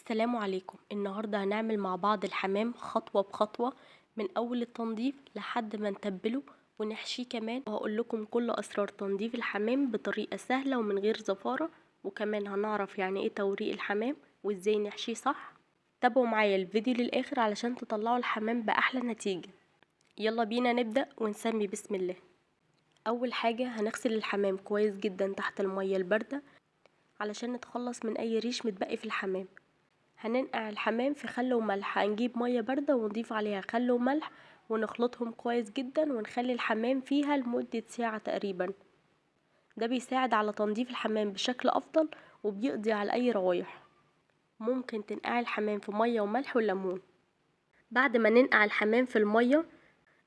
السلام عليكم. النهاردة هنعمل مع بعض الحمام خطوة بخطوة من أول التنظيف لحد ما نتبله ونحشيه كمان، وهقول لكم كل أسرار تنظيف الحمام بطريقة سهلة ومن غير زفارة، وكمان هنعرف يعني ايه توريق الحمام وازاي نحشيه صح. تابعوا معايا الفيديو للآخر علشان تطلعوا الحمام بأحلى نتيجة. يلا بينا نبدأ ونسمي بسم الله. أول حاجة هنغسل الحمام كويس جدا تحت المية الباردة علشان نتخلص من أي ريش متبقي في الحمام. هننقع الحمام في خل وملح، هنجيب مية باردة ونضيف عليها خل وملح ونخلطهم كويس جدا ونخلي الحمام فيها لمدة ساعة تقريبا. ده بيساعد على تنظيف الحمام بشكل أفضل وبيقضي على أي روايح. ممكن تنقعي الحمام في مية وملح وليمون. بعد ما ننقع الحمام في المية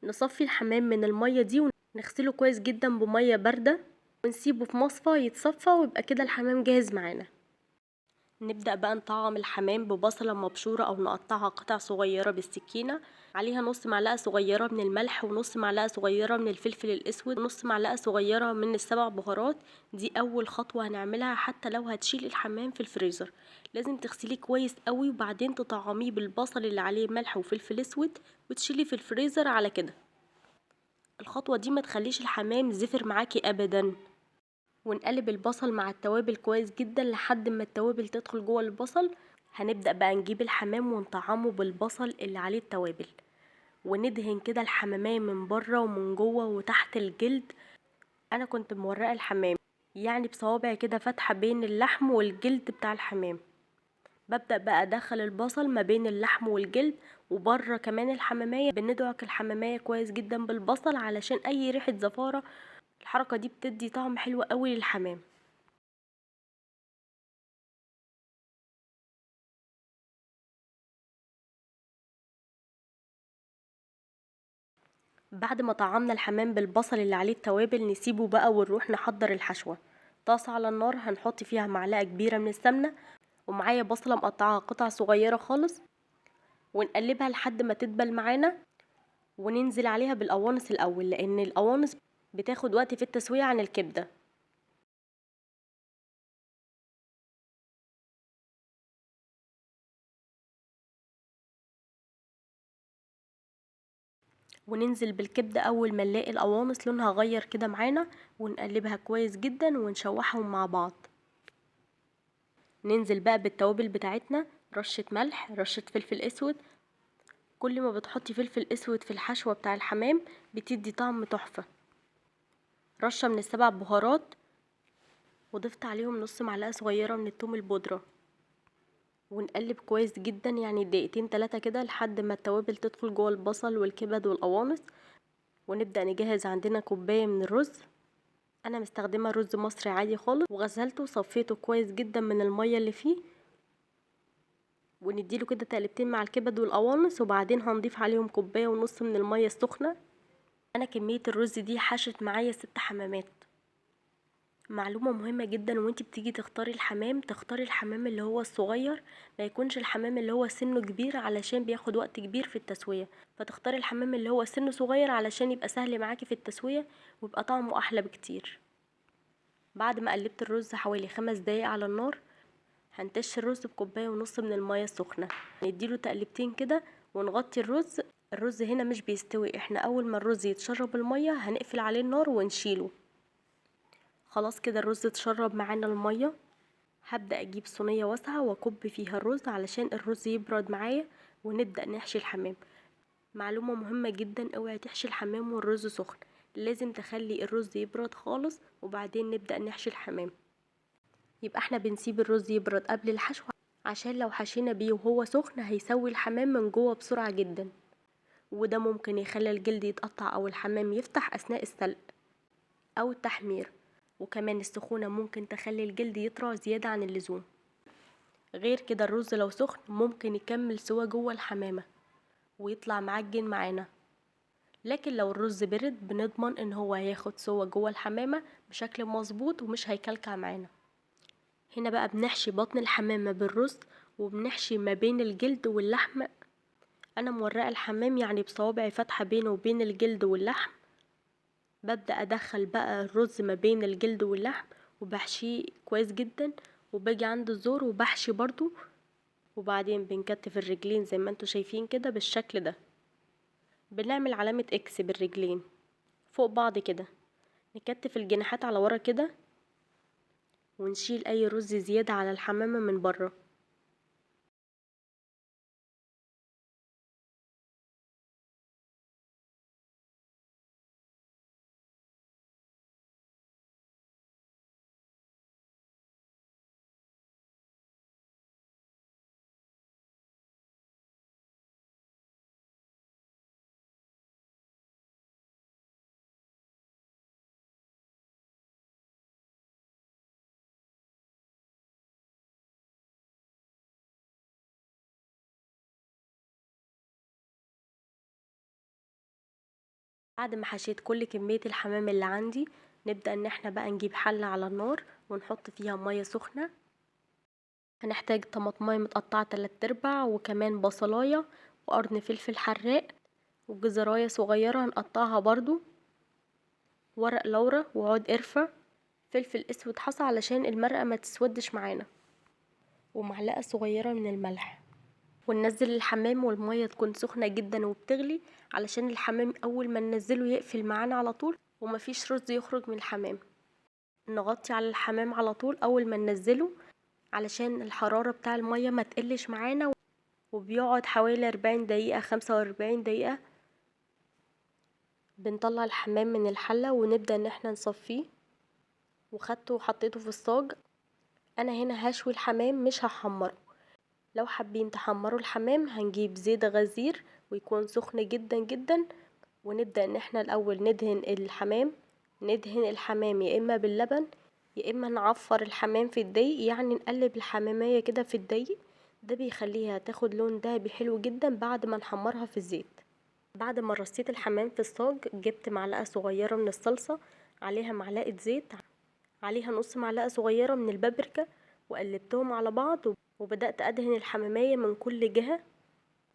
نصفي الحمام من المية دي ونغسله كويس جدا بمية باردة ونسيبه في مصفى يتصفى، ويبقى كده الحمام جاهز معانا. نبدأ بقى نطعم الحمام ببصلة مبشورة أو نقطعها قطع صغيرة بالسكينة، عليها نص معلقة صغيرة من الملح ونص معلقة صغيرة من الفلفل الأسود ونص معلقة صغيرة من السبع بهارات. دي أول خطوة هنعملها حتى لو هتشيل الحمام في الفريزر. لازم تغسليه كويس قوي وبعدين تطعميه بالبصل اللي عليه ملح وفلفل أسود وتشيليه في الفريزر على كده. الخطوة دي ما تخليش الحمام زفر معاكي أبدا. ونقلب البصل مع التوابل كويس جدا لحد ما التوابل تدخل جوه البصل. هنبدأ بقى نجيب الحمام ونطعمه بالبصل اللي عليه التوابل، وندهن كده الحمامية من بره ومن جوه وتحت الجلد. انا كنت مورقة الحمام يعني بصوابعي كده فاتحة بين اللحم والجلد بتاع الحمام. ببدأ بقى ادخل البصل ما بين اللحم والجلد وبره كمان الحمامية. بندعك الحمامية كويس جدا بالبصل علشان اي ريحة زفارة. الحركة دي بتدي طعم حلو قوي للحمام. بعد ما طعمنا الحمام بالبصل اللي عليه التوابل نسيبه بقى ونروح نحضر الحشوة. طاسة على النار هنحط فيها معلقة كبيرة من السمنة، ومعايا بصلة مقطعاها قطع صغيرة خالص، ونقلبها لحد ما تدبل معانا، وننزل عليها بالقوانص الأول لأن القوانص بتاخد وقت في التسوية عن الكبدة. وننزل بالكبدة أول ما نلاقي القوانص لونها غير كده معانا، ونقلبها كويس جدا ونشوحهم مع بعض. ننزل بقى بالتوابل بتاعتنا، رشة ملح، رشة فلفل اسود. كل ما بتحطي فلفل اسود في الحشوة بتاع الحمام بتدي طعم تحفة. رشة من السبع بهارات، وضفت عليهم نص معلقة صغيرة من التوم البودرة، ونقلب كويس جدا يعني دقيقتين تلاتة كده لحد ما التوابل تدخل جوه البصل والكبد والقوانص. ونبدأ نجهز عندنا كوباية من الرز. انا مستخدمة رز مصري عادي خالص، وغسلته وصفيته كويس جدا من المية اللي فيه، ونديله كده تقلبتين مع الكبد والقوانص، وبعدين هنضيف عليهم كوباية ونص من المية السخنة. انا كمية الرز دي حشت معايا 6 حمامات. معلومة مهمة جدا وانتي بتيجي تختاري الحمام، تختاري الحمام اللي هو الصغير، ما يكونش الحمام اللي هو سنه كبير علشان بياخد وقت كبير في التسوية. فتختاري الحمام اللي هو سنه صغير علشان يبقى سهل معاكي في التسوية ويبقى طعمه احلى بكتير. بعد ما قلبت الرز حوالي 5 دقايق على النار، هنتش الرز بكوباية ونص من المية السخنة، نديله تقلبتين كده ونغطي الرز. الرز هنا مش بيستوي، احنا اول ما الرز يتشرب المية هنقفل عليه النار ونشيله. خلاص كده الرز اتشرب معانا المية. هبدأ اجيب صينية واسعة واكب فيها الرز علشان الرز يبرد معايا، ونبدأ نحشي الحمام. معلومة مهمة جدا، اوعي تحشي الحمام والرز سخن، لازم تخلي الرز يبرد خالص وبعدين نبدأ نحشي الحمام. يبقى احنا بنسيب الرز يبرد قبل الحشو عشان لو حشينا بيه وهو سخن هيسوي الحمام من جوه بسرعة جدا، وده ممكن يخلي الجلد يتقطع او الحمام يفتح اثناء السلق او التحمير، وكمان السخونة ممكن تخلي الجلد يطرى زيادة عن اللزوم. غير كده الرز لو سخن ممكن يكمل سوا جوه الحمامة ويطلع معجن معانا، لكن لو الرز برد بنضمن ان هو هياخد سوا جوه الحمامة بشكل مظبوط ومش هيكلكع معانا. هنا بقى بنحشي بطن الحمامة بالرز، وبنحشي ما بين الجلد واللحم. انا مورقة الحمام يعني بصوابعي فاتحة بينه وبين الجلد واللحم. ببدأ ادخل بقى الرز ما بين الجلد واللحم وبحشيه كويس جدا، وباجي عند الزور وبحشي برضو. وبعدين بنكتف الرجلين زي ما انتوا شايفين كده بالشكل ده. بنعمل علامة X بالرجلين فوق بعض كده. نكتف الجناحات على ورا كده، ونشيل اي رز زيادة على الحمامة من بره. بعد ما حشيت كل كمية الحمام اللي عندي، نبدأ ان احنا بقى نجيب حلة على النار ونحط فيها مية سخنة. هنحتاج طماطماية متقطعة 3/4، وكمان بصلاية وقرن فلفل حراق وجزراية صغيرة هنقطعها برضو، ورق لورا وعود قرفة، فلفل اسود حصى علشان المرقة ما تسودش معانا، ومعلقة صغيرة من الملح. وننزل الحمام والمية تكون سخنة جدا وبتغلي، علشان الحمام اول ما ننزله يقفل معانا على طول ومفيش رز يخرج من الحمام. نغطي على الحمام على طول اول ما ننزله علشان الحرارة بتاع المية ما تقلش معانا، وبيقعد حوالي 40 دقيقة 45 دقيقة. بنطلع الحمام من الحلة ونبدأ ان احنا نصفيه. وخدته وحطيته في الصاج. انا هنا هشوي الحمام مش هحمره. لو حابين تحمروا الحمام هنجيب زيت غزير ويكون سخن جدا جدا، ونبدأ ان احنا الاول ندهن الحمام. ندهن الحمام يا اما باللبن يا اما نعفر الحمام في الدقيق، يعني نقلب الحمامية كده في الدقيق، ده بيخليها تاخد لون دهبي حلو جدا بعد ما نحمرها في الزيت. بعد ما رصيت الحمام في الصاج، جبت معلقة صغيرة من الصلصة عليها معلقة زيت، عليها نص معلقة صغيرة من البابريكا، وقلبتهم على بعض وبدأت أدهن الحمامية من كل جهة.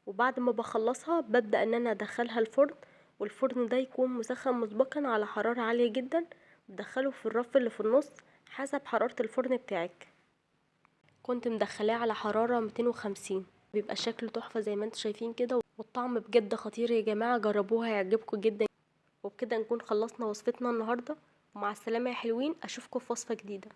وبعد ما بخلصها ببدأ ان انا ادخلها الفرن، والفرن ده يكون مسخن مسبقا على حرارة عالية جدا. بدخله في الرف اللي في النص حسب حرارة الفرن بتاعك. كنت مدخلاه على حرارة 250، بيبقى شكله تحفة زي ما انتم شايفين كده، والطعم بجد خطير يا جماعة، جربوها هيعجبكم جدا. وبكده نكون خلصنا وصفتنا النهاردة، ومع السلامة يا حلوين، اشوفكم في وصفة جديدة.